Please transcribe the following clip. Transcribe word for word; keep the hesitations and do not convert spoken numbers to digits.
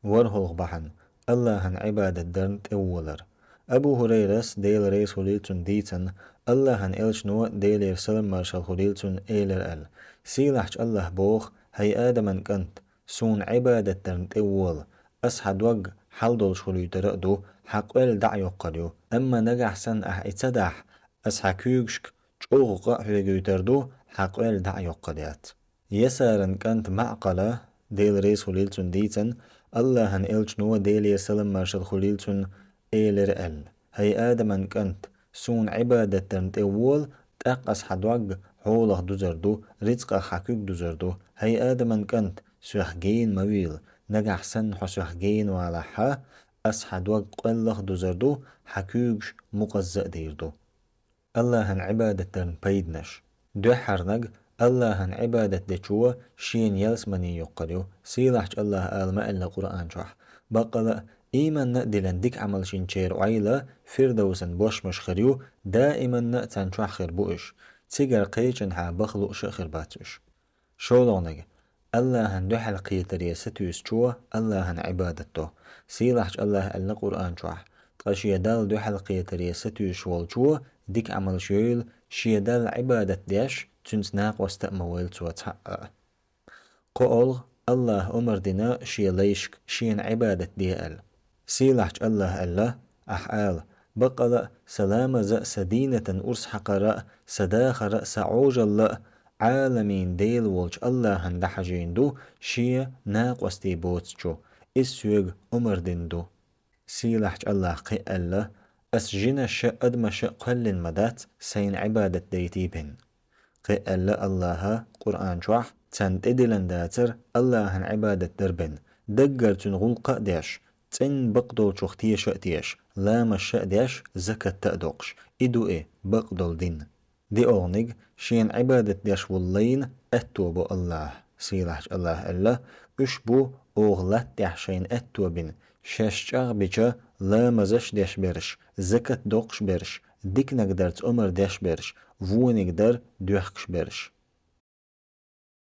ВорхӀалгӀа бахьана — Аллахьан Ӏибадат дарна тӀеволар. Абу ХӀурайрас, Дела реза хуьлийла цунна, дийцина, Аллахьан Элчано, Делера салам-маршалла хуьлийла цунна, элира аьлла: «Сийлахьчу Аллахьа боху: „ХӀай Адаман кӀант, Суна Ӏибадат дарна тӀевола, Ас хьан дог хьал долуш хуьлуьйтур а ду, хьан къоьлла дӀа а йоккхур ю. Амма нагахь санна ахьа и ца дахь, Ас хьан куьйгашка чӀогӀа къа а хьоьгуьйтур ду, хьан къоьлла дӀа а йоккхур яц“». Ясаран кӀанта МаӀкъала, Дела реза хуьлийла цунна, дийцина, Аллахьан Элчано, Делера салам-маршалла хуьлийла цунна, элира аьлла: «ХӀай Адаман кӀант, Суна Ӏибадат дарна тӀевола, тӀаккха Ас хьан дог хьолах дузур ду, рицкъах хьан куьг дузур ду. ХӀай Адаман кӀант, Соьх гена ма вийла, нагахь санна хьо Соьх гена валахь, Ас хьан дог къоьллах а дузур ду, хьан куьйгаш мукъаза а дийр ду». Аллахьан Ӏибадат дарна пайданаш. Дуьххьарниг: Аллахьан Ӏибадат дечо шена ялсамани йоккхур ю. Сийлахьчу Аллахьа ала ма аьлла Къуръан чохь: «Баккъала а, ийманна а диллина дика Ӏамалш йинчеран Ӏойла Фирдавсан бошмаш хир ю, даиманна а царна чохь хир бу уьш. Цигара кхечанхьа баха лууш а хир бац уьш». ШолгӀаниг: Аллахьан дуьхьал кхетаре сатуьйсучо Аллахьан Ӏибадат до. Сийлахьчу Аллахьа аьлла Къуръан чохь: «Ткъа шен Далла дуьхьал кхетаре сатуьйсуш волчо дика Ӏамалш йойла, шен Далла Ӏибадат деш, Цуьнца накъост а ма войла цо цхьаъ а». КхоалгӀа: Аллахьа омра дина шен лайшка шена Ӏибадат де аьлла. Сийлахьчу Аллахьа аьлла: «Ахь ала: „Баккъала а, сан ламаза а, сан дийнатан урс хьакхара а, сан дахара а, сан Ӏожалла а Ӏаламийн Дела волчу Аллахьана дӀахьажийна ду, Шен накъостий боцучу. Иза Соьга омра дина ду“». Сийлахьчу Аллахьа кхин а аьлла: «Ас жинаш а, адамаш а кхоьллина ма дац, Сайна Ӏибадат дайтий бен». Кхин а аьлла Аллахьа Къуръан чохь: «Царна тӀедиллина дацара Аллахьан Ӏибадат дар бен, даггара Цуьнан гӀуллакх а деш, цӀена бакъдолчух теша а тешаш, ламазаш а деш, закат а доккхуш. И ду и, бакъдолу дин». ДиолгӀаниг: Шена Ӏибадат деш волу лайна аьтто бо Аллахьа. Сийлахьчу Аллахьа аьлла: «Уьш бу Оха латта тӀехь шайна аьтто бина, шаьш чӀагӀбича, ламазаш а деш берш, закат а доккхуш берш, диканиг дарца омра деш берш, вониг дар доьхкуш берш».